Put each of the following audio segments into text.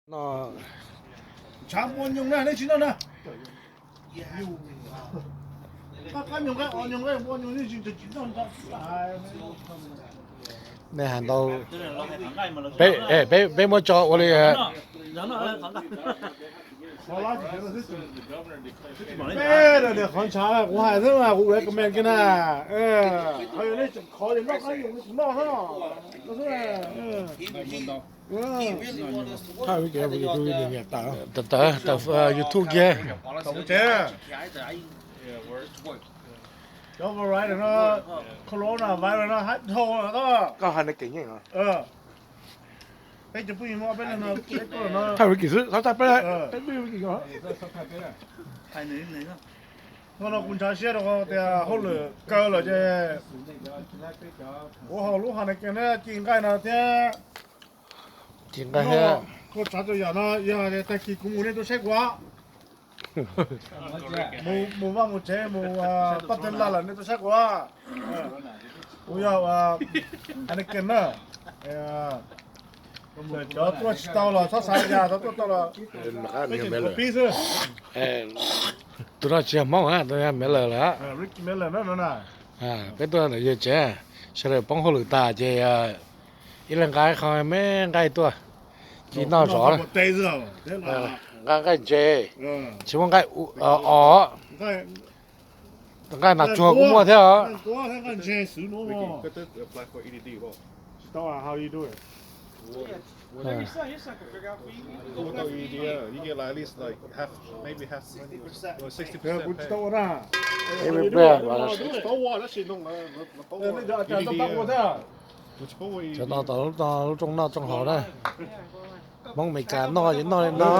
No, ntshav npua nyoos na, nej tsis noj na. Qab nyoos, qab os nyoos, npua nyoos yeej tsis noj. Nej hais ntau. Peb, peb muab tso ua li. Peb, qhov ntshav kuv hais xwb mas kuv recommend kiag na. Qhov yog nej tseem khov ces noj qab nyoos li kuv noj xwb. Tawm, tawm YouTube kiag. Cov virus no, corona virus no hab dhau. Koj hais nws kev nyeej no. Peb cov phooj ywg Hmoob peb leeg no, peb tuaj no. Thaij Ricky xwb, thaij peb, peb Ricky no. Hnub no kuv ntshav siab rau tias hauj lwm kaw lawm ces kuv haus lub Heineken na, ci nqaij no thiab. Ci nqaij thiab. Tuaj tsav tau yam no yog tag kis kuv mus nej tuaj saib kuv. Mus vaj mus tsev mus paj teg laj lawm nej tuaj saib kuv. Kuv yog Heineken na. Cov tuaj tsis tau los txhob xav, yog cov tuaj tau los peb tseem tuaj pib xwb. Tus no tsis yog Hmoob, tus yog Miller lawm. Peb tuaj ntawm yawg tsev, sawv daws poob hauj lwm tas ces ib leeg nqa qho me nqaij tuaj, ci noj zov. Nqa nqaij ntses, tsis muaj nqaij os. Nqaij nas tsuag kuj muaj thiab os. Cov no tau lub rooj noj rooj haus na. Hmoob Meskas noj ces noj li no.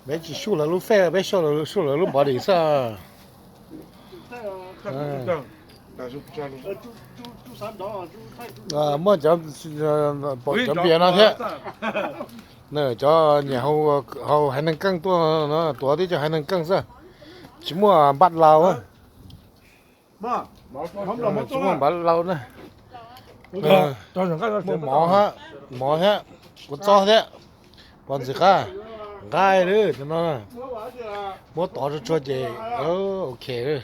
Peb tsis sub lawv lub face, peb sub lawv lub body xwb. Muaj cov, pom cov npias no thiab. Cov nyiam haus haiv neeg keej tuaj no, tuav tib co haiv neeg keej xwb. Tsis muaj npab laus. Tsis muaj npab laus na. Muaj mov hab, mov thiab, kua txob thiab. Pom ntxim qab, nqaij lawm no. Muab tov tsuag tsuag ces ok lawm.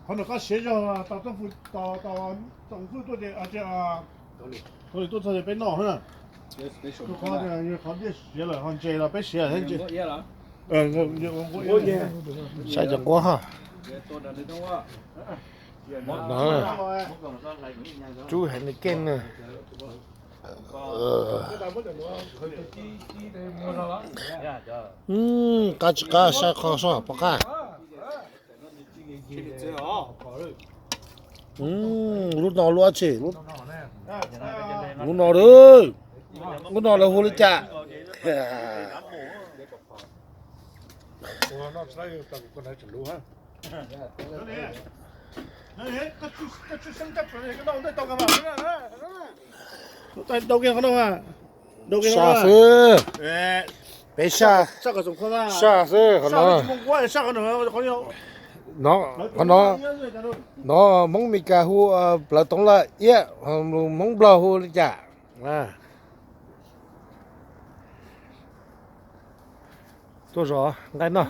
Qhov ntawm koj siav zog tau tsoom fwj tuaj ces, tuaj txog ces peb noj na. Qhov tiaj siav lawm ho ntses los peb siav thiab ntses. Saib cov nquab ho. No, tsub haiv neeg keej na. Qab tsis qab saib qhov soj pom qab. Lub no lub dab tsi? Lub no, lub no lawv hu li cas? Saj xwb. Peb saj, saj xwb qhov no. No, qhov no, no Hmoob Meskas hu plawv toov lawm iab, Hmoob Nplog hu li cas? Tuaj zov nqaij noj.